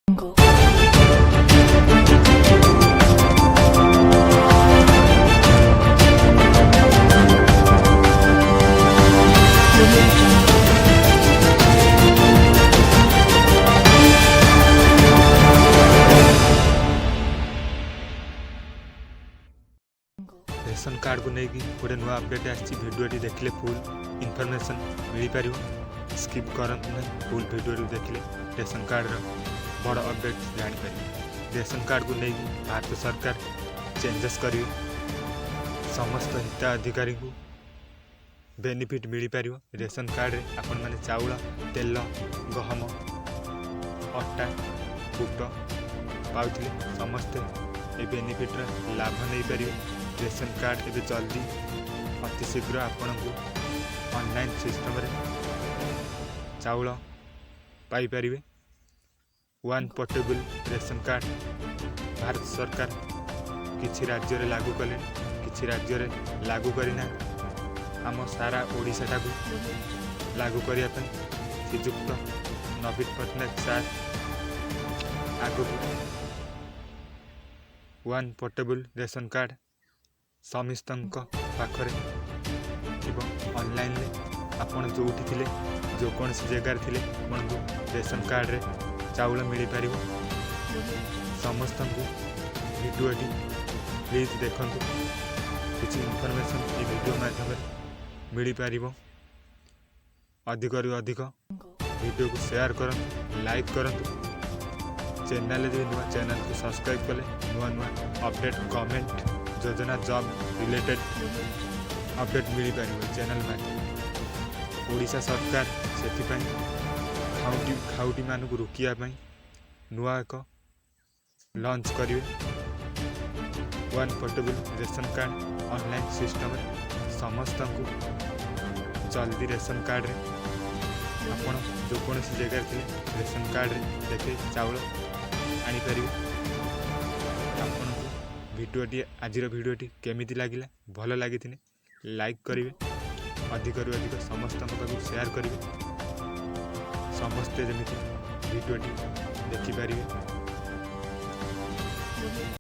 Jungle. Audio Jungle. Ration କାର୍ଡ଼କୁ ନେଇକି ଗୋଟେ ନୂଆ ଅପଡ଼େଟ୍ ଆସିଛି। ଭିଡ଼ିଓଟି ଦେଖିଲେ ଫୁଲ୍ ଇନଫର୍ମେସନ୍ ମିଳିପାରିବ। ସ୍କିପ୍ କରନ୍ତୁ ନାହିଁ, ଫୁଲ୍ ଭିଡ଼ିଓଟି ଦେଖିଲେ ରେସନ୍ କାର୍ଡ଼ର ବଡ଼ ଅପଡ଼େଟ୍ ଜାଣିପାରିବେ। ରେସନ୍ କାର୍ଡ଼କୁ ନେଇକି ଭାରତ ସରକାର ଚେଞ୍ଜେସ୍ କରିବେ। ସମସ୍ତ ହିତାଧିକାରୀଙ୍କୁ ବେନିଫିଟ୍ ମିଳିପାରିବ। ରେସନ୍ କାର୍ଡ଼ରେ ଆପଣମାନେ ଚାଉଳ, ତେଲ, ଗହମ, ଅଟା, ବୁଟ ପାଉଥିଲେ। ସମସ୍ତେ ଏ ବେନିଫିଟ୍ର ଲାଭ ନେଇପାରିବେ। ରେସନ୍ କାର୍ଡ଼ ଏବେ ଜଲ୍ଦି ଅତି ଶୀଘ୍ର ଆପଣଙ୍କୁ ଅନଲାଇନ୍ ସିଷ୍ଟମ୍ରେ ଚାଉଳ ପାଇପାରିବେ। One portable ration card Bharat ସରକାର କିଛି ରାଜ୍ୟରେ ଲାଗୁ କଲେଣି, କିଛି ରାଜ୍ୟରେ ଲାଗୁ କରିନାହାନ୍ତି। ଆମ ସାରା ଓଡ଼ିଶାଟାକୁ ଲାଗୁ କରିବା ପାଇଁ ଶ୍ରୀଯୁକ୍ତ ନବୀନ ପଟ୍ଟନାୟକ ସାର୍ ଆଗକୁ ୱାନ୍ ପୋର୍ଟେବଲ୍ ରେସନ୍ କାର୍ଡ଼ ସମସ୍ତଙ୍କ ପାଖରେ ଥିବ। ଅନଲାଇନ୍ରେ ଆପଣ ଯେଉଁଠି ଥିଲେ, ଯେକୌଣସି ଜାଗାରେ ଥିଲେ, ଆପଣଙ୍କୁ ରେସନ୍ କାର୍ଡ଼ରେ ଚାଉଳ ମିଳିପାରିବ। ସମସ୍ତଙ୍କୁ ଭିଡ଼ିଓଟି ପ୍ଲିଜ୍ ଦେଖନ୍ତୁ। କିଛି ଇନଫର୍ମେସନ୍ ଏ ଭିଡ଼ିଓ ମାଧ୍ୟମରେ ମିଳିପାରିବ। ଅଧିକରୁ ଅଧିକ ଭିଡ଼ିଓକୁ ସେୟାର କରନ୍ତୁ, ଲାଇକ୍ କରନ୍ତୁ। ଚ୍ୟାନେଲରେ ଯଦି ନୂଆ, ଚ୍ୟାନେଲକୁ ସବସ୍କ୍ରାଇବ୍ କଲେ ନୂଆ ନୂଆ ଅପଡ଼େଟ୍, ଗଭର୍ଣ୍ଣମେଣ୍ଟ ଯୋଜନା, ଜବ୍ ରିଲେଟେଡ୍ ଅପଡ଼େଟ୍ ମିଳିପାରିବ ଚ୍ୟାନେଲ ମାଧ୍ୟମରେ। ଓଡ଼ିଶା ସରକାର ସେଥିପାଇଁ ଖାଉଟିମାନଙ୍କୁ ରୋକିବା ପାଇଁ ନୂଆ ଏକ ଲଞ୍ଚ କରିବେ one portable ration card. Online ସିଷ୍ଟମ୍ରେ ସମସ୍ତଙ୍କୁ ଜଲ୍ଦି ରେସନ୍ କାର୍ଡ଼ରେ ଆପଣ ଯେକୌଣସି ଜାଗାରେ ଥିଲେ ରେସନ୍ କାର୍ଡ଼ରେ ଦେଖେଇ ଚାଉଳ ଆଣିପାରିବେ। ଆପଣଙ୍କୁ ଭିଡ଼ିଓଟି, ଆଜିର ଭିଡ଼ିଓଟି କେମିତି ଲାଗିଲା? ଭଲ ଲାଗିଥିଲେ ଲାଇକ୍ କରିବେ, ଅଧିକରୁ ଅଧିକ ସମସ୍ତଙ୍କ ପାଖକୁ ସେୟାର କରିବେ, ସମସ୍ତେ ଯେମିତି ଭିଡ଼ିଓଟି ଦେଖିପାରିବେ।